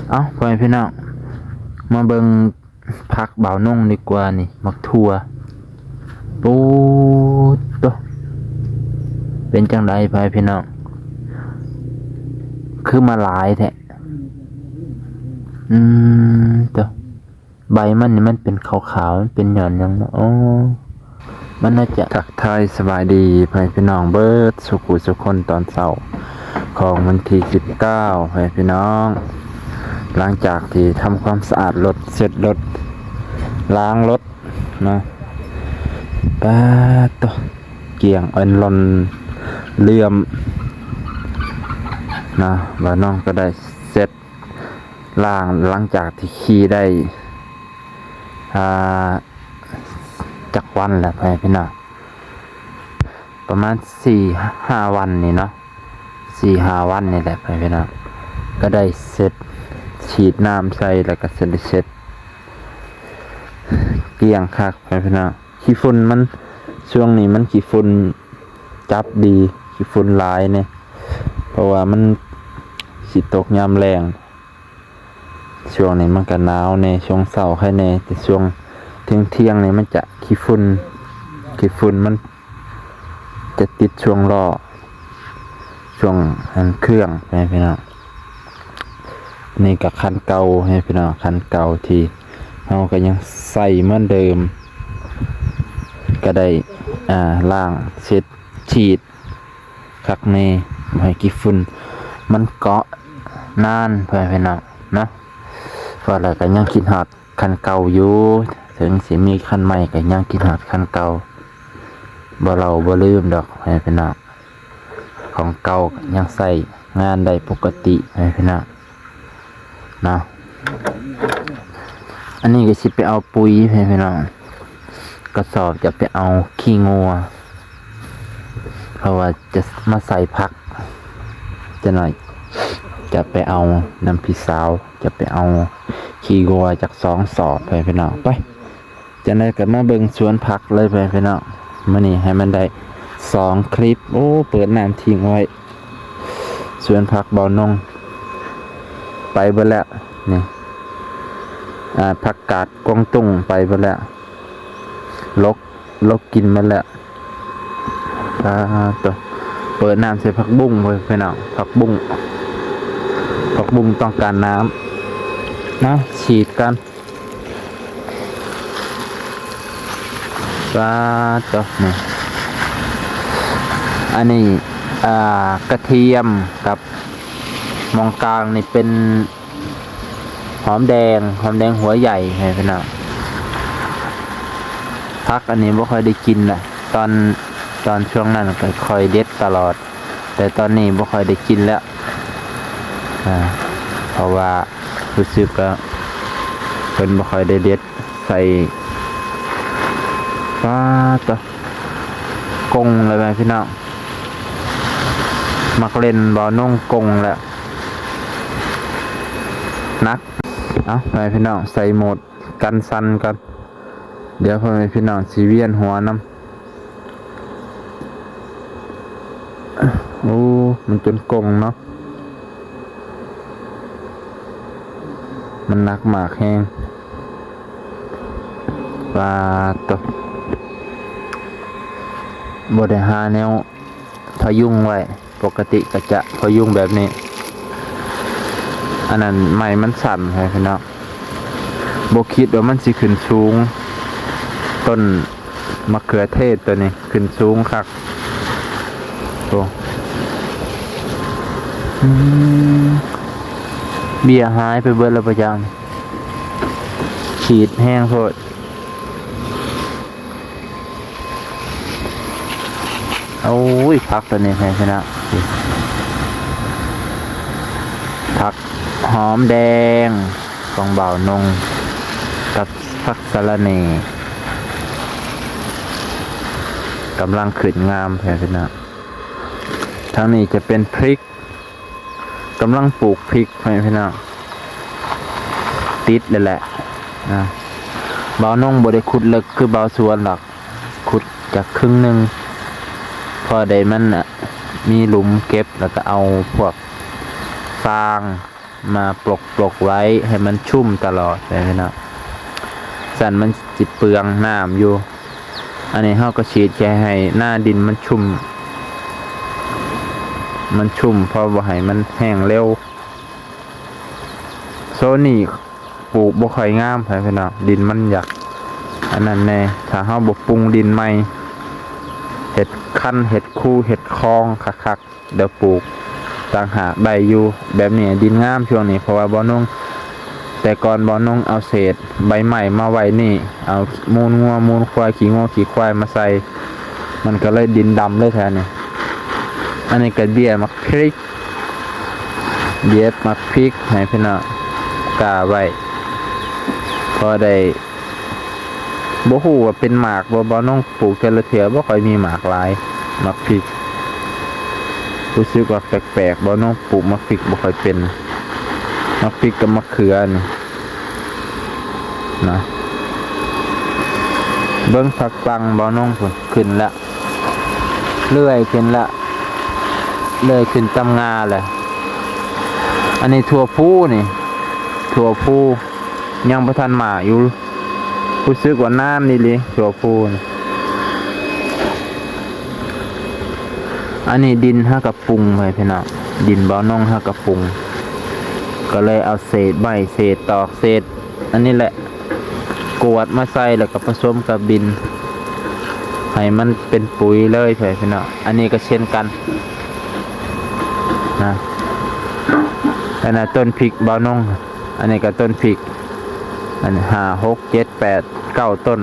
ເອົ້າ ພໍ່ແມ່ພີ່ນ້ອງ ມາເບິ່ງຜັກບ່າວນົງດີກວ່ານີ້ ໝາກຖົ່ວ. ໂອ້ໂຕ ເປັນຈັ່ງໃດ ພໍ່ແມ່ພີ່ນ້ອງ ຄືມາຫຼາຍແທ້? ອືມ ໂຕ ໃບມັນນີ້ມັນເປັນຂາວໆ ມັນເປັນຍ້ອນຫຍັງເນາະ? ອໍ ມັນໜ້າຈະ ທັກທາຍສະບາຍດີພໍ່ແມ່ພີ່ນ້ອງເບິດສູ່ຜູ້ສູ່ຄົນ ຕອນເຊົ້າຂອງວັນທີສິບເກົ້າ ພໍ່ແມ່ພີ່ນ້ອງ. ຫຼັງຈາກທີ່ທຳຄວາມສະອາດລົດ ເຊັດລົດ ລ້າງລົດເນາະ ປາດໂຕ ກ້ຽງເອີ່ນລ່ອນເຫຼື້ອມເນາະ. ບ່າວນົງກໍໄດ້ເຊັດລ້າງ ຫຼັງຈາກທີ່ຂີ່ໄດ້ ອ່າ ຈັກວັນແລ້ວ ພໍ່ແມ່ພີ່ນ້ອງ ປະມານສີ່ຫ້າວັນນີ້ເນາະ ສີ່ຫ້າວັນນີ້ແຫຼະ ພໍ່ແມ່ພີ່ນ້ອງ ກໍໄດ້ເຊັດ ສີດນ້ຳໃສ່ ແລ້ວກໍເຊັດ ເຊັດກ້ຽງຄັກ ພໍ່ແມ່ພີ່ນ້ອງ. ຂີ້ຝຸ່ນມັນ ຊ່ວງນີ້ມັນຂີ້ຝຸ່ນຈັບດີ ຂີ້ຝຸ່ນຫຼາຍແດ່ ເພາະວ່າມັນຊິຕົກຍາມແລ້ງ. ຊ່ວງນີ້ມັນກະໜາວແດ່ ຊ່ວງເຊົ້າໄຄແດ່ ແຕ່ຊ່ວງທ່ຽງໆນີ້ມັນຈະຂີ້ຝຸ່ນ ຂີ້ຝຸ່ນມັນຈະຕິດຊ່ວງລໍ້ ຊ່ວງອັນເຄື່ອງ ພໍ່ແມ່ພີ່ນ້ອງ. ນີ້ກະຄັນເກົ່າ ພໍ່ແມ່ພີ່ນ້ອງ ຄັນເກົ່າທີ່ເຮົາກະຍັງໃຊ້ເໝືອນເດີມ ກະໄດ້ ອ່າ ລ້າງ ເຊັດ ສີດ ຄັກແນ່ ບໍ່ໃຫ້ຂີ້ຝຸ່ນມັນເກາະນານ ພໍ່ແມ່ພີ່ນ້ອງເນາະ. ເວົ້າແລ້ວກໍຍັງຄິດຮອດຄັນເກົ່າຢູ່ ເຖິງຊິມີຄັນໃໝ່ກໍຍັງຄິດຮອດຄັນເກົ່າ ບໍ່ເລົ່າບໍ່ລືມດອກ ພໍ່ແມ່ພີ່ນ້ອງ. ຂອງເກົ່າກໍຍັງໃຊ້ງານໄດ້ປົກກະຕິ ພໍ່ແມ່ພີ່ນ້ອງ. ເນາະ ອັນນີ້ກໍຊິໄປເອົາປຸຍ ພີ່ນ້ອງ ກະສອບຈະໄປເອົາຂີ້ງົວ ເພາະວ່າຈະມາໃສ່ຜັກ ຈັກໜ້ອຍຈະໄປເອົານຳພີ່ສາວ ຈະໄປເອົາຂີ້ງົວຈັກສອງສອບ ພີ່ນ້ອງ. ໄປ ຈັ່ງໃດກໍມາເບິ່ງສວນຜັກເລີຍ ພີ່ນ້ອງ ມື້ນີ້ໃຫ້ມັນໄດ້ສອງຄລິບ. ໂອ້ ເປີດນ້ຳຖິ້ມໄວ້ ສວນຜັກບ່າວນົງໄປເບິດແລ້ວນີ້ ອ່າ ຜັກກາດກວາງຕຸ້ງໄປເບິດແລ້ວ ລົກ ລົກກິນເບິດແລ້ວ. ອ່າ ໂຕ ເປີດນ້ຳໃສ່ຜັກບຸ້ງເວີຍ ພີ່ນ້ອງ ຜັກບຸ້ງ ຜັກບຸ້ງຕ້ອງການນ້ຳ ມາສີດກັນ. ປາດໂຕ ນີ້ ອັນນີ້ ອ່າ ກະທຽມກັບ ໝ່ອງກາງນີ້ເປັນຫອມແດງ ຫອມແດງຫົວໃຫຍ່ ພີ່ນ້ອງ. ຜັກອັນນີ້ບໍ່ຄ່ອຍໄດ້ກິນລະ ຕອນ ຕອນຊ່ວງນັ້ນກໍຄ່ອຍເດັດຕະຫຼອດ ແຕ່ຕອນນີ້ບໍ່ຄ່ອຍໄດ້ກິນແລ້ວ ອ່າ ເພາະວ່າຮູ້ສຶກວ່າເພິ່ນບໍ່ຄ່ອຍໄດ້ເດັດໃສ່. ປາດໂຕ ກົງແລ້ວແມ່ພີ່ນ້ອງ ມັກຫຼິ້ນບ່າວນົງກົງແລ້ວ ໜັກ. ເອົາ ພໍ່ແມ່ພີ່ນ້ອງ ໃສ່ໂໝດກັນສັ່ນກ່ອນ ດຽວພໍ່ແມ່ພີ່ນ້ອງຊິວຽນຫົວນຳ. ໂອ້ ມັນຈົນກົງເນາະ ມັນໜັກມາກແຮງ. ປາດໂຕ ບໍ່ໄດ້ຫາແນວ ພະຍຸງໄວ້ ປົກກະຕິກໍຈະພະຍຸງແບບນີ້ ອັນນັ້ນໄມ້ມັນສັ້ນ ພີ່ນ້ອງ ບໍ່ຄິດວ່າມັນຊິຂຶ້ນສູງ ຕົ້ນມະເຂືອເທດໂຕນີ້ຂຶ້ນສູງຄັກ. ໂອ້ ອືມ ເບ້ຍຫາຍໄປເບິດແລ້ວປະຈັງ ສີດແຮງໂພດ. ໂອ້ຍ ຜັກຕົວນີ້ໃຫ້ຊະນະ ຜັກຫອມແດງຂອງບ່າວນົງ ກັບຜັກສະລະແໜ່ ກຳລັງຂຶ້ນງາມແທ້ພີ່ນ້ອງ. ທາງນີ້ຈະເປັນພຣິກ ກຳລັງປູກພຣິກໃຫ້ພີ່ນ້ອງ ຕິດແລ້ວແຫຼະນະ. ບ່າວນົງບໍ່ໄດ້ຂຸດເລິກຄືບ່າວສວນດອກ ຂຸດຈັກເຄິ່ງໜຶ່ງ ພໍໄດ້ມັນນະ ມີຫຼຸມເກັບ ແລ້ວກໍເອົາພວກຟາງ ມາປົກໆໄວ້ໃຫ້ມັນຊຸ່ມຕະຫຼອດເລີຍເນາະ, ຊັ້ນມັນຊິເປືອງນ້ຳຢູ່. ອັນນີ້ເຮົາກໍສີດແຄ່ໃຫ້ໜ້າດິນມັນຊຸ່ມ ມັນຊຸ່ມ ເພາະບໍ່ໃຫ້ມັນແຫ້ງເລັວ. ໂຊນນີ້ ປູກບໍ່ຄ່ອຍງາມໃຜພີ່ນ້ອງ, ດິນມັນຢາກອັນນັ້ນແດ່. ຖ້າເຮົາບໍ່ປຸງດິນໃໝ່ ເຮັດຄັນ ເຮັດຄູ ເຮັດຄອງຄັກໆ ດຽວປູກຕ່າງຫາກໄດ້ຢູ່. ແບບນີ້ດິນງາມຊ່ວງນີ້ ເພາະວ່າບ່າວນົງ ແຕ່ກ່ອນບ່າວນົງເອົາເສດໃບໄມ້ມາໄວ້ນີ້ ເອົາມູນງົວມູນຄວາຍ ຂີ້ງົວຂີ້ຄວາຍມາໃສ່ ມັນກໍເລີຍດິນດຳເລີຍແທ້ນີ້. ອັນນີ້ກໍເບ້ຍໝາກພິກ ເບັບໝາກພິກໃຫ້ພີ່ນ້ອງກ້າໄວ້ ພໍໄດ້ ບໍ່ຮູ້ວ່າເປັນໝາກບໍ່ ບ່າວນົງປູກແຕ່ລະເທື່ອບໍ່ຄ່ອຍມີໝາກຫຼາຍ ໝາກພິກ. ຮູ້ສຶກວ່າແປກໆ ບ່າວນົງປູກໝາກພິກບໍ່ຄ່ອຍເປັນ ໝາກພິກກັບໝາກເຂືອນີ້ນະ. ເບິ່ງຜັກປັງບ່າວນົງພຸ້ນ ຂຶ້ນແລ້ວ ເລື່ອຍຂຶ້ນລະ ເລື່ອຍຂຶ້ນຕາມງ່າແຫຼະ. ອັນນີ້ຖົ່ວພູນີ້ ຖົ່ວພູຍັງບໍ່ທັນໝາກຢູ່ ຮູ້ສຶກວ່ານານອີ່ຫຼີຖົ່ວພູນີ້. ອັນນີ້ດິນເຮົາກໍປຸງໄວ້ພີ່ນ້ອງ ດິນບ່າວນົງເຮົາກໍປຸງ ກໍເລີຍເອົາເສດໄມ້ເສດຕອກເສດ ອັນນີ້ແຫຼະ ກວດມາໃສ່ ແລ້ວກໍປະສົມກັບດິນ ໃຫ້ມັນເປັນປຸຍເລີຍພີ່ນ້ອງ. ອັນນີ້ກໍເຊັ່ນກັນນະ ອັນນັ້ນຕົ້ນພິກບ່າວນົງ ອັນນີ້ກໍຕົ້ນພິກ ອັນຫ້າ ຫົກ ເຈັດ ແປດ ເກົ້າຕົ້ນ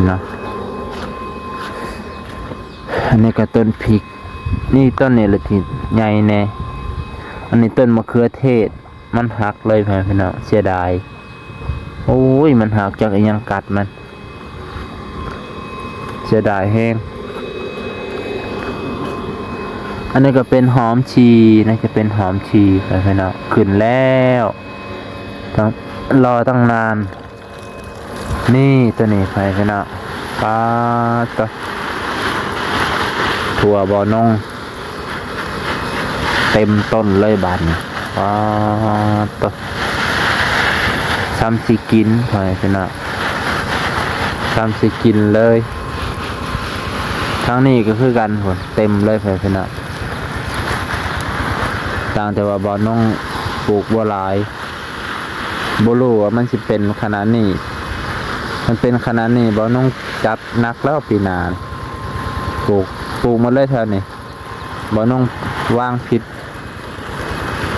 ນະ. ອັນນີ້ກໍຕົ້ນພິກ ນີ້ຕົ້ນນີ້ລະທີ່ໃຫຍ່ແດ່. ອັນນີ້ຕົ້ນມະເຂືອເທດ ມັນຫັກເລີຍພີ່ນ້ອງ ເສຍດາຍ. ໂອ້ຍ ມັນຫັກ ຈັກອີ່ຫຍັງກັດມັນ ເສຍດາຍແຮງ. ອັນນີ້ກໍເປັນຫອມຊີ ໜ້າຈະເປັນຫອມຊີພີ່ນ້ອງ ຂຶ້ນແລ້ວ ທັງ ລໍຕັ້ງນານ. ນີ້ ໂຕນີ້ໄປພີ່ນ້ອງ ປາດໂທ້ ຖົ່ວບ່າວນົງ ເຕັມຕົ້ນເລີຍບາດນີ້ ປາດໂທ້ ຊ່ຳຊິກິນ ພໍ່ແມ່ພີ່ນ້ອງ ຊ່ຳຊິກິນເລີຍ. ທາງນີ້ກໍຄືກັນພຸ້ນ ເຕັມເລີຍ ພໍ່ແມ່ພີ່ນ້ອງ ຕ່າງແຕ່ວ່າບ່າວນົງປູກບໍ່ຫຼາຍ. ບໍ່ຮູ້ວ່າມັນຊິເປັນຂະໜາດນີ້ ມັນເປັນຂະໜາດນີ້ ບ່າວນົງຈັດໜັກແລ້ວປີໜ້າ ປູກ ປູກໝົດເລີຍແຖວນີ້. ບ່າວນົງວາງຜິດ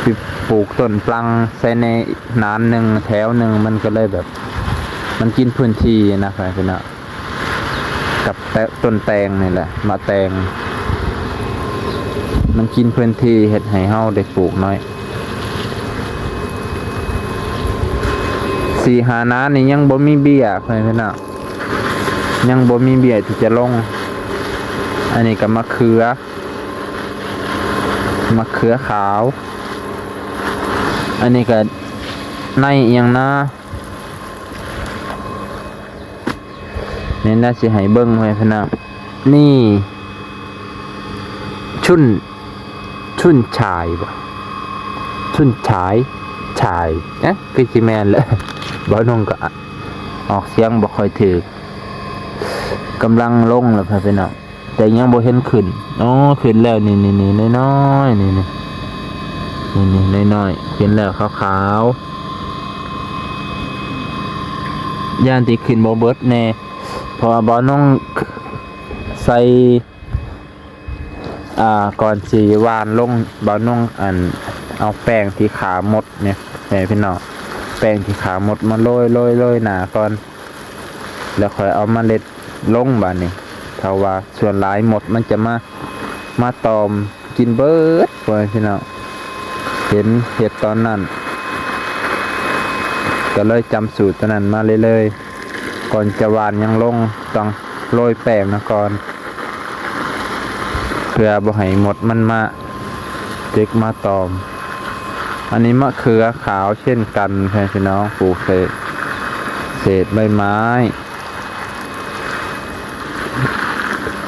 ຜິດ ປູກຕົ້ນປລັງໃສ່ໃນໜານໜຶ່ງ ແຖວໜຶ່ງ ມັນກໍເລີຍແບບ ມັນກິນພື້ນທີ່ນະ ພໍ່ແມ່ພີ່ນ້ອງ. ກັບແຕ່ ຕົ້ນແຕງນີ້ແຫຼະ ໝາກແຕງ ມັນກິນພື້ນທີ່ ເຮັດໃຫ້ເຮົາໄດ້ປູກໜ້ອຍ. ສີ່ຫ້ານານີ້ຍັງບໍ່ມີເບ້ຍ ພໍ່ແມ່ພີ່ນ້ອງ ຍັງບໍ່ມີເບ້ຍທີ່ຈະລົງ. ອັນນີ້ກໍມະເຂືອ ມະເຂືອຂາວ. ອັນນີ້ກໍໃນອີ່ຫຍັງນະ ນີ້ນະ ຊິໃຫ້ເບິ່ງ ພໍ່ແມ່ພີ່ນ້ອງ ນີ້ ຊຸນ ຊຸນຊາຍບໍ ຊຸນຊາຍ ຊາຍ ເອະ ຄືຊິແມ່ນແຫຼະ ບ່າວນົງກໍອອກສຽງບໍ່ຄ່ອຍຖືກ. ກຳລັງລົງແລ້ວ ພໍ່ແມ່ພີ່ນ້ອງ ແຕ່ຍັງບໍ່ເຫັນຂຶ້ນ. ອໍ ຂຶ້ນແລ້ວ ນີ້ໆໆ ນ້ອຍໆ ນີ້ໆ ນີ້ໆ ນ້ອຍໆ ຂຶ້ນແລ້ວ ຂາວໆ. ຢ້ານຊິຂຶ້ນບໍ່ເບິດແດ່ ເພາະວ່າບ່າວນົງໃສ່ ອ່າ ກ່ອນຊິຫວ່ານລົງ ບ່າວນົງ ອັນ ເອົາແປ້ງທີ່ຂ້າມົດນີ້ ແມ່ພີ່ນ້ອງ ແປ້ງທີ່ຂ້າມົດມາໂລຍໆໆໜ້າກ່ອນ ແລ້ວຄ່ອຍເອົາເມລັດລົງບາດນີ້. ເພາະວ່າສ່ວນຫຼາຍມົດມັນຈະມາ ມາຕອມກິນເບິດ ພໍ່ແມ່ພີ່ນ້ອງ ເຫັນເຮັດຕອນນັ້ນ ກໍເລີຍຈຳສູດຕົວນັ້ນມາເລື້ອຍໆ. ກ່ອນຈະຫວ່ານຫຍັງລົງ ຕ້ອງໂລຍແປ້ງນຳກ່ອນ ເພື່ອບໍ່ໃຫ້ມົດມັນມາຈິກມາຕອມ. ອັນນີ້ມະເຂືອຂາວເຊັ່ນກັນ ພໍ່ແມ່ພີ່ນ້ອງ ປູກໃສ່ເສດໃບໄມ້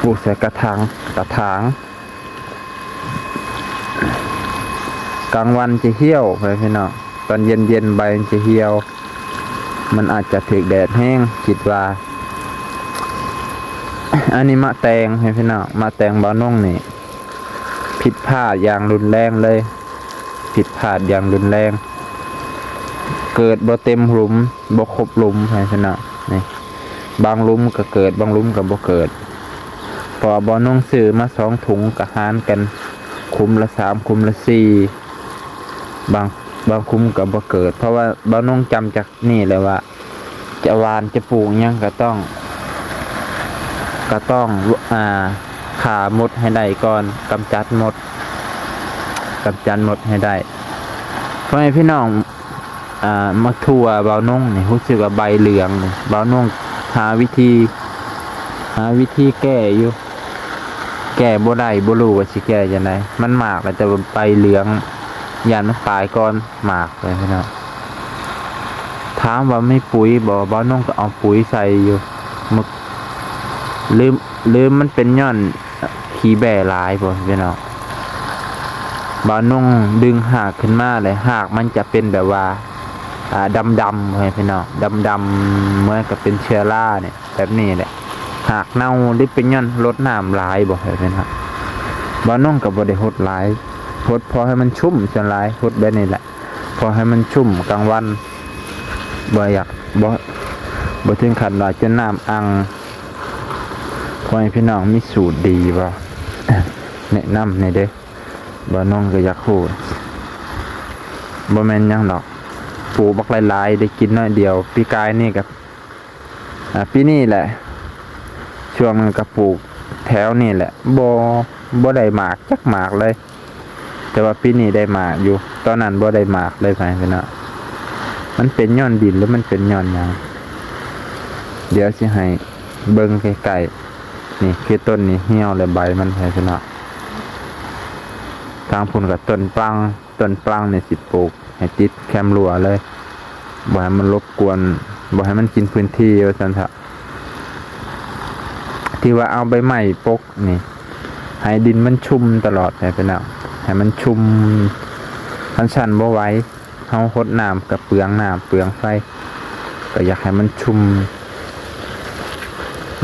ປູກໃສ່ກະຖາງ ກະຖາງ. ກາງວັນຈະຫ່ຽວໄປພີ່ນ້ອງ, ຕອນເຢັນໆ ໃບມັນຈະຫ່ຽວ, ມັນອາດຈະຖືກແດດແຮງ ຄິດວ່າ. ອັນນີ້ມະແຕງໃຫ້ພີ່ນ້ອງ, ມະແຕງບ່າວນົງນີ້ຜິດພາດຢ່າງຮຸນແຮງເລີຍ, ຜິດພາດຢ່າງຮຸນແຮງ, ເກີດບໍ່ເຕັມຫຼຸມ ບໍ່ຄົບຫຼຸມໃຫ້ພີ່ນ້ອງ. ນີ້ ບາງຫຼຸມກໍເກີດ ບາງຫຼຸມກໍບໍ່ເກີດ, ເພາະວ່າບ່າວນົງຊື້ມາສອງຖົງ ກໍຫານກັນຂຸມລະສາມ ຂຸມລະສີ່, ບາງ ບາງຂຸມກໍບໍ່ເກີດ. ເພາະວ່າບ່າວນົງຈຳຈາກນີ້ແຫຼະວ່າ ຈະຫວ່ານຈະປູກຫຍັງກໍຕ້ອງ ກໍຕ້ອງ ອ່າ ຂ້າມົດໃຫ້ໄດ້ກ່ອນ, ກຳຈັດມົດ ກຳຈັດມົດໃຫ້ໄດ້. ພໍ່ແມ່ພີ່ນ້ອງ ອ່າ ໝາກຖົ່ວບ່າວນົງນີ້ ຮູ້ສຶກວ່າໃບເຫຼືອງນີ້ ບ່າວນົງຫາວິທີ ຫາວິທີແກ້ຢູ່, ແກ້ບໍ່ໄດ້ ບໍ່ຮູ້ວ່າຊິແກ້ຈັ່ງໃດ, ມັນໝາກແລ້ວ ແຕ່ວ່າໃບເຫຼືອງ ຢ້ານມັນຕາຍກ່ອນໝາກເລີຍພີ່ນ້ອງ. ຖາມວ່າມີປຸ໋ຍບໍ່? ບ່າວນົງກໍເອົາປຸ໋ຍໃສ່ຢູ່ ມຶກ ຫຼື ຫຼືມັນເປັນຍ້ອນຂີ້ແບ້ຫຼາຍບໍ່ພີ່ນ້ອງ? ບ່າວນົງດຶງຮາກຂຶ້ນມາແລ້ວ ຮາກມັນຈະເປັນແບບວ່າ ອ່າ ດຳໆ ພໍ່ແມ່ພີ່ນ້ອງ, ດຳໆ ເໝືອນກັບເປັນເຊື້ອລານີ້ ແບບນີ້ແຫຼະ, ຮາກເນົ່າ ຫຼືເປັນຍ້ອນລົດນ້ຳຫຼາຍບໍ່ ພໍ່ແມ່ພີ່ນ້ອງ? ບ່າວນົງກໍບໍ່ໄດ້ຫົດຫຼາຍ, ຫົດພໍໃຫ້ມັນຊຸ່ມສ່ວນຫຼາຍ, ຫົດແບບນີ້ແຫຼະ ພໍໃຫ້ມັນຊຸ່ມກາງວັນ, ບໍ່ຢາກ ບໍ່ ບໍ່ເຖິງຂັ້ນວ່າຈົນນ້ຳອັ່ງ. ພໍ່ແມ່ພີ່ນ້ອງມີສູດດີບໍ່? ແນະນຳແດ່ເດີ້, ບ່າວນົງກໍຢາກຮູ້. ບໍ່ແມ່ນຫຍັງດອກ, ປູກບັກຫຼາຍໆ ໄດ້ກິນໜ້ອຍດຽວ. ປີກາຍນີ້ກໍ ອ່າ ປີນີ້ແຫຼະ, ຊ່ວງໜຶ່ງກໍປູກແຖວນີ້ແຫຼະ, ບໍ່ ບໍ່ໄດ້ໝາກຈັກໝາກເລີຍ. ແຕ່ວ່າປີນີ້ໄດ້ໝາກຢູ່, ຕອນນັ້ນບໍ່ໄດ້ໝາກເລີຍ ພໍ່ແມ່ພີ່ນ້ອງ. ມັນເປັນຍ້ອນດິນ ຫຼືມັນເປັນຍ້ອນຫຍັງ? ດຽວຊິໃຫ້ເບິ່ງໃກ້ໆ. ນີ້ຄືຕົ້ນນີ້ຫ່ຽວແລ້ວ ໃບມັນ ພໍ່ແມ່ພີ່ນ້ອງ. ທາງພຸ້ນກໍຕົ້ນປາງ, ຕົ້ນປາງນີ້ຊິປູກໃຫ້ຕິດແຄມຮົ້ວເລີຍ, ບໍ່ໃຫ້ມັນລົບກວນ, ບໍ່ໃຫ້ມັນກິນພື້ນທີ່ວ່າຊັ້ນເຖາະ. ທີ່ວ່າເອົາໃບໄມ້ປົກນີ້ ໃຫ້ດິນມັນຊຸ່ມຕະຫຼອດ ໃຫ້ເປັນແນວ ໃຫ້ມັນຊຸ່ມ. ຄັນຊັ້ນບໍ່ໄຫວ, ເຮົາຫົດນ້ຳກໍເປືອງນ້ຳເປືອງໄຟ, ກໍຢາກໃຫ້ມັນຊຸ່ມ.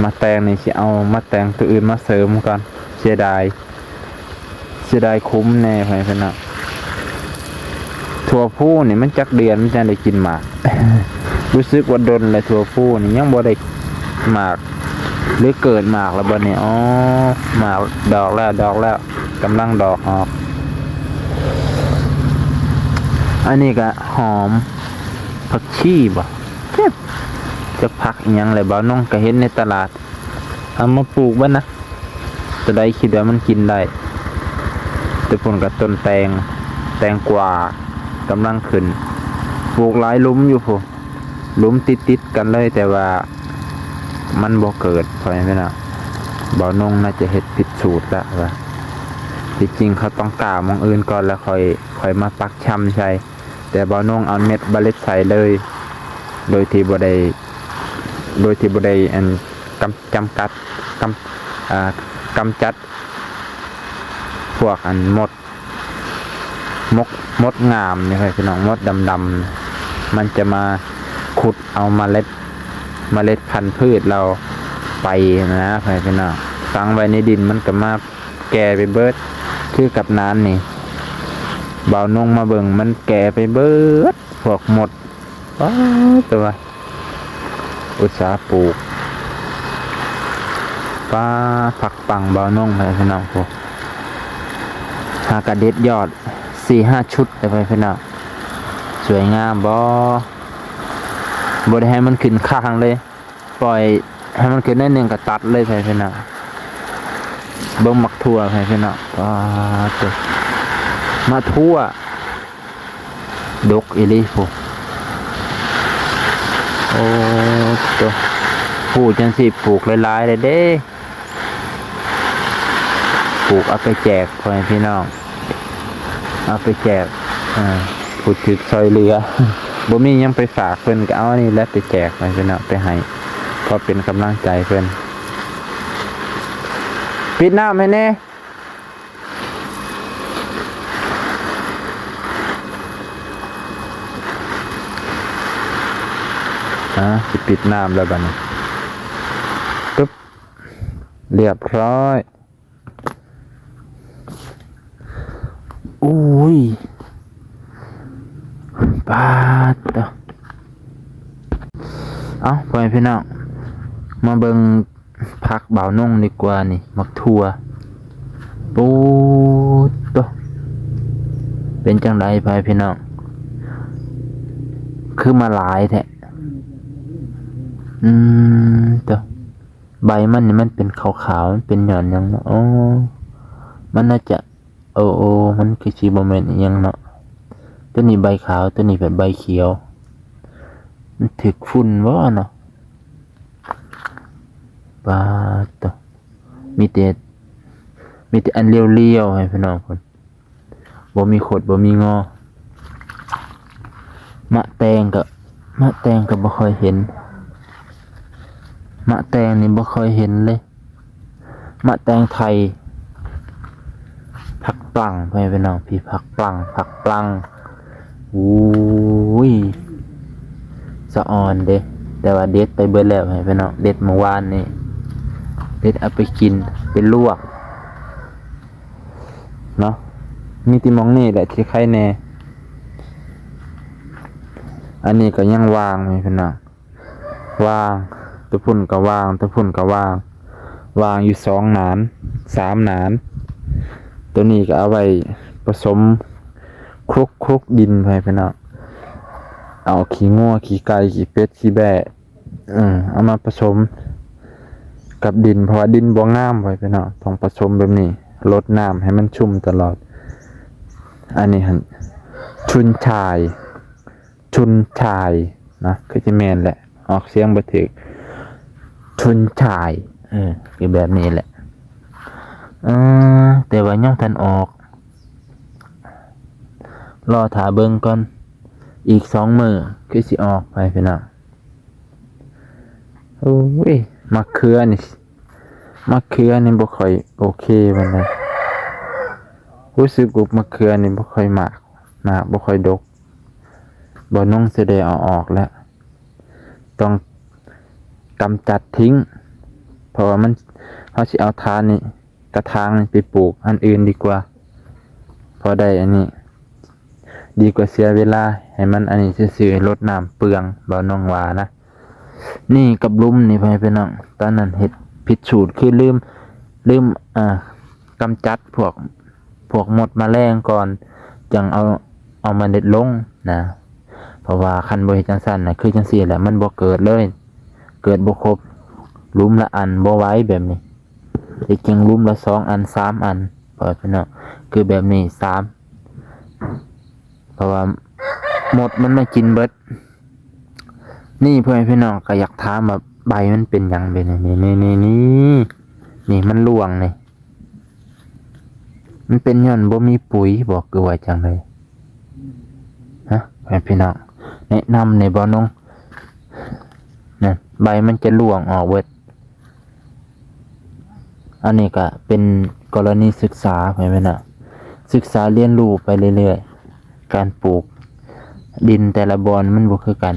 ໝາກແຕງນີ້ຊິເອົາໝາກແຕງຕົວອື່ນມາເສີມກ່ອນ, ເສຍດາຍ. ເສຍດາຍຂຸມແດ່ ພໍ່ແມ່ພີ່ນ້ອງ. ຖົ່ວພູນີ້ມັນຈັກເດືອນມັນຈັ່ງໄດ້ກິນໝາກ? ຮູ້ສຶກວ່າດົນແລ້ວ, ຖົ່ວພູນີ້ຍັງບໍ່ໄດ້ໝາກ ຫຼືເກີດໝາກແລ້ວບໍ່ນີ້? ອໍ ໝາກດອກແລ້ວ, ດອກແລ້ວ, ກຳລັງດອກອອກ. ອັນນີ້ກໍຫອມ ຜັກຊີບໍ່? ຈັກຜັກອີ່ຫຍັງແຫຼະ, ບ່າວນົງກໍເຫັນໃນຕະຫຼາດ ເອົາມາປູກເບິດນະ, ຕົວໃດຄິດວ່າມັນກິນໄດ້. ແຕ່ພຸ້ນກໍຕົ້ນແຕງ, ແຕງກວາກຳລັງຂຶ້ນ, ປູກຫຼາຍຫຼຸມຢູ່ພຸ້ນ, ຫຼຸມຕິດໆກັນເລີຍ, ແຕ່ວ່າມັນບໍ່ເກີດ. ຂ້ອຍແມ່ນວ່າ ບ່າວນົງໜ້າຈະເຮັດຜິດສູດລະວ່າ, ທີ່ຈິງເຂົາຕ້ອງກ້າໝ່ອງອື່ນກ່ອນ ແລ້ວຄ່ອຍ ຄ່ອຍມາປັກຊຳໃສ່. ແຕ່ບ່າວນົງເອົາເມັດເມລັດໃສ່ເລີຍ ໂດຍທີ່ບໍ່ໄດ້ ໂດຍທີ່ບໍ່ໄດ້ ອັນ ກຳ ຈຳກັດ ກຳ ອ່າ ກຳຈັດພວກ ອັນ ມົດ ມົດ ມົດງາມນີ້ ພີ່ນ້ອງ, ມົດດຳໆ ມັນຈະມາຂຸດເອົາເມລັດ ເມລັດພັນພືດລາວໄປນະ ພີ່ນ້ອງ, ຝັງໄວ້ໃນດິນ ມັນກໍມາ ແກ່ໄປເບິດ. ຄືກັບນານນີ້ ບ່າວນົງມາເບິ່ງ ມັນແກ່ໄປເບິດ ພວກມົດ. ປາດ ແຕ່ວ່າອຸດສາປູກ, ປາດ ຜັກປັງບ່າວນົງ ພີ່ນ້ອງ, ພຸ້ນ ຫາກະເດັດຍອດ ສີ່ຫ້າ ຊຸດ ພີ່ນ້ອງ. ສວຍງາມບໍ່? ບໍ່ໄດ້ໃຫ້ມັນຂຶ້ນຄາງເລີຍ. ປ່ອຍໃຫ້ມັນຂຶ້ນໜ້ອຍໜຶ່ງກໍຕັດເລີຍ ພີ່ນ້ອງ. ເບິ່ງໝາກຖົ່ວ ພີ່ນ້ອງ, ປາດໂທ້ ໝາກຖົ່ວດົກອີ່ຫຼີພຸ້ນ. ໂອ້ໂທ້ ປູກຈັ່ງຊີ້ ປູກຫຼາຍໆ ເດ້ ເດ້. ປູກເອົາໄປແຈກ ພໍ່ແມ່ພີ່ນ້ອງ, ເອົາໄປແຈກ ອ່າ ຜູ້ຖືກຊ່ອຍເຫຼືອ. ບໍ່ມີຫຍັງໄປຝາກເພິ່ນ ກໍເອົາອັນນີ້ແຫຼະໄປແຈກ ພໍ່ແມ່ພີ່ນ້ອງ, ໄປໃຫ້ ເພາະເປັນກຳລັງໃຈເພິ່ນ. ປິດນ້ຳໃຫ້ແດ່. ອ່າ ຊິປິດນ້ຳແລ້ວບັດນີ້. ປຶບ ລຽບຮ້ອຍ. ໂອ້ຍ ປາດໂທ້. ເອົ້າ ພໍ່ແມ່ພີ່ນ້ອງ ມາເບິ່ງຜັກບ່າວນົງດີກວ່ານີ້ ໝາກຖົ່ວ. ໂອ້ໂຕ ເປັນຈັ່ງໃດພໍ່ແມ່ພີ່ນ້ອງ ຄືມາຫຼາຍແທ້? ອືມ ໂຕ ໃບມັນນີ້ມັນເປັນຂາວໆ ມັນເປັນຍ້ອນຫຍັງເນາະ? ອໍ ມັນໜ້າຈະ ໂອ້ ໂອ້ ມັນຄືຊິບໍ່ແມ່ນອີ່ຫຍັງເນາະ. ໂຕນີ້ໃບຂາວ ໂຕນີ້ແບບໃບຂຽວ ມັນຖືກຝຸ່ນບໍ່ເນາະ? ປາດໂຕ ມີແຕ່ ມີແຕ່ອັນລຽວໆ ໃຫ້ພີ່ນ້ອງເພິ່ນ ບໍ່ມີຄົດບໍ່ມີງໍ. ໝາກແຕງກໍ ໝາກແຕງກໍບໍ່ຄ່ອຍເຫັນ ໝາກແຕງນີ້ບໍ່ຄ່ອຍເຫັນເລີຍ. ໝາກແຕງໄທ ຜັກປລັງ ພໍ່ແມ່ພີ່ນ້ອງ ພີ້ ຜັກປລັງ ຜັກປລັງ. ໂອ້ຍ ສະອອນເດ້ ແຕ່ວ່າເດັດໄປເບິດແລ້ວ ພໍ່ແມ່ພີ່ນ້ອງ ເດັດມື້ວານນີ້ ເດັດເອົາໄປກິນ ໄປລວກເນາະ. ມີແຕ່ໝ່ອງນີ້ແຫຼະທີ່ໄຄແດ່. ອັນນີ້ກໍຍັງວ່າງ ພໍ່ແມ່ພີ່ນ້ອງ ວ່າງ ໂຕພຸ້ນກໍວ່າງ ໂຕພຸ້ນກໍວ່າງ ວ່າງຢູ່ສອງໜານ ສາມໜານ. ໂຕນີ້ກໍເອົາໄວ້ປະສົມຄຸກ ຄຸກດິນ ພໍ່ແມ່ພີ່ນ້ອງ ເອົາຂີ້ງົວ ຂີ້ໄກ່ ຂີ້ເປັດ ຂີ້ແບ້ ເອີ ເອົາມາປະສົມກັບດິນ ເພາະວ່າດິນບໍ່ງາມ ພໍ່ແມ່ພີ່ນ້ອງ ຕ້ອງປະສົມແບບນີ້ ລົດນ້ຳໃຫ້ມັນຊຸ່ມຕະຫຼອດ. ອັນນີ້ຫັ້ນ ຊຸນຊາຍ ຊຸນຊາຍເນາະ ຄືຈະແມ່ນແຫຼະ ອອກສຽງບໍ່ຖືກ ຊຸນຊາຍ ເອີ ຄືແບບນີ້ແຫຼະ. ເອີ ແຕ່ວ່າຍັງທັນອອກ ລໍຖ້າເບິ່ງກ່ອນ ອີກສອງມື້ຄືຊິອອກ ພໍ່ແມ່ພີ່ນ້ອງ. ໂອ້ຍ ໝາກເຂືອນີ້ ໝາກເຂືອນີ້ບໍ່ຄ່ອຍໂອເຄປານໃດ ຮູ້ສຶກວ່າໝາກເຂືອນີ້ບໍ່ຄ່ອຍໝາກ ໝາກບໍ່ຄ່ອຍດົກ. ບ່າວນົງຊິໄດ້ເອົາອອກແລ້ວ ຕ້ອງກຳຈັດຖິ້ມ ເພາະວ່າມັນ ເຮົາຊິເອົາຖານນີ້ ກະຖາງນີ້ໄປປູກອັນອື່ນດີກວ່າ ພໍໄດ້ອັນນີ້ ດີກວ່າເສຍເວລາໃຫ້ມັນອັນນີ້ຊື່ໆ ລົດນ້ຳເປືອງ ບ່າວນົງວ່ານະ. ນີ້ກັບຫຼຸມນີ້ ພໍ່ແມ່ພີ່ນ້ອງ ຕອນນັ້ນເຮັດຜິດສູດ ຄືລືມ ລືມ ອ່າ ກຳຈັດພວກ ພວກມົດມະແລງກ່ອນ ຈັ່ງເອົາ ເອົາເມລັດລົງນະ ເພາະວ່າຄັນບໍ່ເຮັດຈັ່ງຊັ້ນນະ ຄືຈັ່ງຊີ້ແຫຼະ ມັນບໍ່ເກີດເລີຍ ເກີດບໍ່ຄົບ ຫຼຸມລະອັນບໍ່ໄຫວແບບນີ້. ທີ່ຈິງຫຼຸມລະສອງອັນ ສາມອັນ ພໍ່ແມ່ພີ່ນ້ອງ ຄືແບບນີ້ສາມ ເພາະວ່າມົດມັນມາກິນເບິດ. ນີ້ ພໍ່ແມ່ພີ່ນ້ອງກໍຢາກຖາມວ່າໃບມັນເປັນຫຍັງເດ ນີ້ ນີ້ ນີ້ ນີ້ ນີ້ ມັນລ່ວງນີ້ ມັນເປັນຍ້ອນບໍ່ມີປຸ໋ຍບໍ ຄືວ່າຈັ່ງໃດ? ຮະ ພໍ່ແມ່ພີ່ນ້ອງ ແນະນຳແດ່ ບ່າວນົງ ນັ້ນ ໃບມັນຈະລ່ວງອອກເບິດ. ອັນນີ້ກະເປັນກໍລະນີສຶກສາ ພໍ່ແມ່ພີ່ນ້ອງ ສຶກສາຮຽນຮູ້ໄປເລື້ອຍໆ ການປູກດິນແຕ່ລະບ່ອນມັນບໍ່ຄືກັນ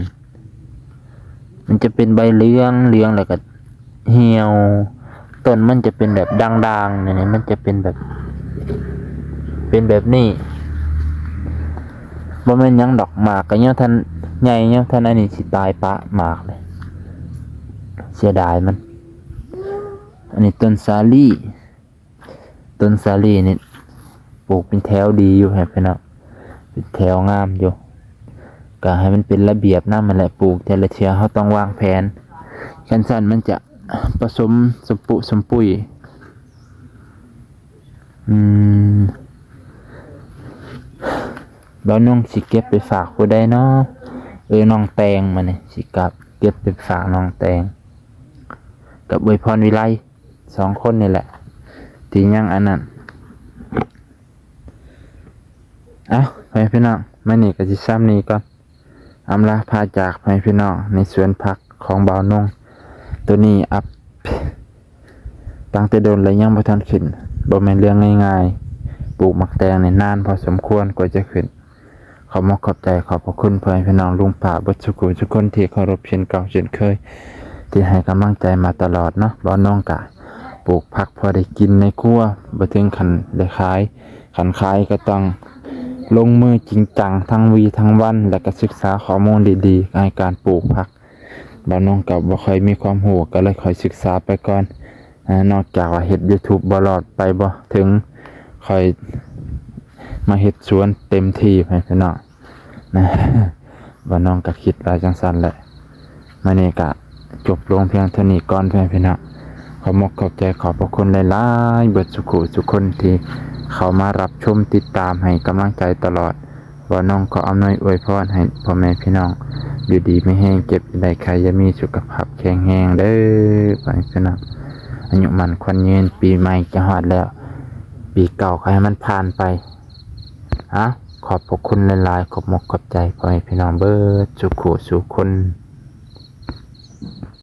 ມັນຈະເປັນໃບເຫຼືອງ ເຫຼືອງແລ້ວກະ ຫ່ຽວ ຕົ້ນມັນຈະເປັນແບບດ່າງໆ ນີ້ ມັນຈະເປັນແບບ ເປັນແບບນີ້ ບໍ່ແມ່ນຫຍັງດອກ ໝາກກໍຍັງທັນໃຫຍ່ ຍັງທັນອັນນີ້ ຊິຕາຍປະໝາກເລີຍ ເສຍດາຍມັນ. ອັນນີ້ຕົ້ນສາລີ ຕົ້ນສາລີນີ້ປູກເປັນແຖວດີຢູ່ ພໍ່ແມ່ພີ່ນ້ອງ ເປັນແຖວງາມຢູ່ ກະໃຫ້ມັນເປັນລະບຽບນຳຫັ້ນແຫຼະ ປູກແຕ່ລະເທື່ອເຮົາຕ້ອງວາງແຜນ ຄັນຊັ້ນມັນຈະປະສົມສົມປຸ ສົມປຸຍ. ອືມ ບ່າວນົງຊິເກັບໄປຝາກຜູ້ໃດເນາະ? ເອີ ນ້ອງແຕງ ມື້ນີ້ຊິກັບເກັບໄປຝາກນ້ອງແຕງ ກັບອວຍພອນວິໄລ ສອງຄົນນີ້ແຫຼະ ທີ່ຍັງອັນນັ້ນ. ເອົ້າ ພໍ່ແມ່ພີ່ນ້ອງ ມື້ນີ້ກໍຊິຊ່ຳນີ້ກ່ອນ ອຳລາພາຈາກ ພໍ່ແມ່ພີ່ນ້ອງ ໃນສວນຜັກຂອງບ່າວນົງ. ໂຕນີ້ອັບຕັ້ງແຕ່ດົນແລ້ວ ຍັງບໍ່ທັນຂຶ້ນ ບໍ່ແມ່ນເລື່ອງງ່າຍໆ ປູກໝາກແຕງນີ້ນານພໍສົມຄວນກວ່າຈະຂຶ້ນ. ຂອບມຸກຂອບໃຈ ຂອບພະຄຸນພໍ່ແມ່ພີ່ນ້ອງລຸງປ້າເບິດສູ່ຜູ້ສູ່ຄົນທີ່ເຄົາລົບເຊັ່ນເກົ່າເຊັ່ນເຄີຍ ທີ່ໃຫ້ກຳລັງໃຈມາຕະຫຼອດເນາະ. ບ່າວນອງກະປູກຜັກພໍໄດ້ກິນໃນຄົວ ບໍ່ເຖິງຂັ້ນໄດ້ຂາຍ. ຄັນຂາຍກໍຕ້ອງລົງມືຈິງຈັງທັງວີທັງວັນ ແລະກະສຶກສາຂໍ້ມູນດີໆ ໃນການປູກຜັກ. ບ່າວນອງກໍບໍ່ຄ່ອຍມີຄວາມຮູ້ ກໍເລີຍຄ່ອຍສຶກສາໄປກ່ອນ. ນອກຈາກວ່າເຮັດ YouTube ບໍ່ລອດ ໄປບໍ່ເຖິງ ຄ່ອຍມາເຮັດສວນເຕັມທີ່ ໃຫ້ພີ່ນ້ອງນະ. ບ່າວນອງກໍຄິດວ່າຈັ່ງຊັ້ນແຫຼະ. ມື້ນີ້ກໍຈົບລົງພຽງເທົ່ານີ້ກ່ອນ ໃຫ້ພີ່ນ້ອງ. ຂອບມຸກຂອບໃຈ ຂອບພະຄຸນຫຼາຍໆ ເບິດສູ່ຜູ້ສູ່ຄົນທີ່ເຂົ້າມາຮັບຊົມຕິດຕາມໃຫ້ກຳລັງໃຈຕະຫຼອດ. ບ່າວນອງຂໍອຳນວຍອວຍພອນໃຫ້ພໍ່ແມ່ພີ່ນ້ອງຢູ່ດີມີແຮງ ເຈັບຢ່າໄດ້ ໄຂ້ຢ່າມີ ສຸຂະພາບແຂງແຮງເດີ ພໍ່ແມ່ພີ່ນ້ອງ. ອາຍຸໝັ້ນຂວັນຍືນ ປີໃໝ່ຈະຮອດແລ້ວ ປີເກົ່າກໍໃຫ້ມັນຜ່ານໄປ. ອາ ຂອບພະຄຸນຫຼາຍໆ ຂອບມຸກຂອບໃຈພໍ່ແມ່ພີ່ນ້ອງເບິດສູ່ຜູ້ສູ່ຄົນ.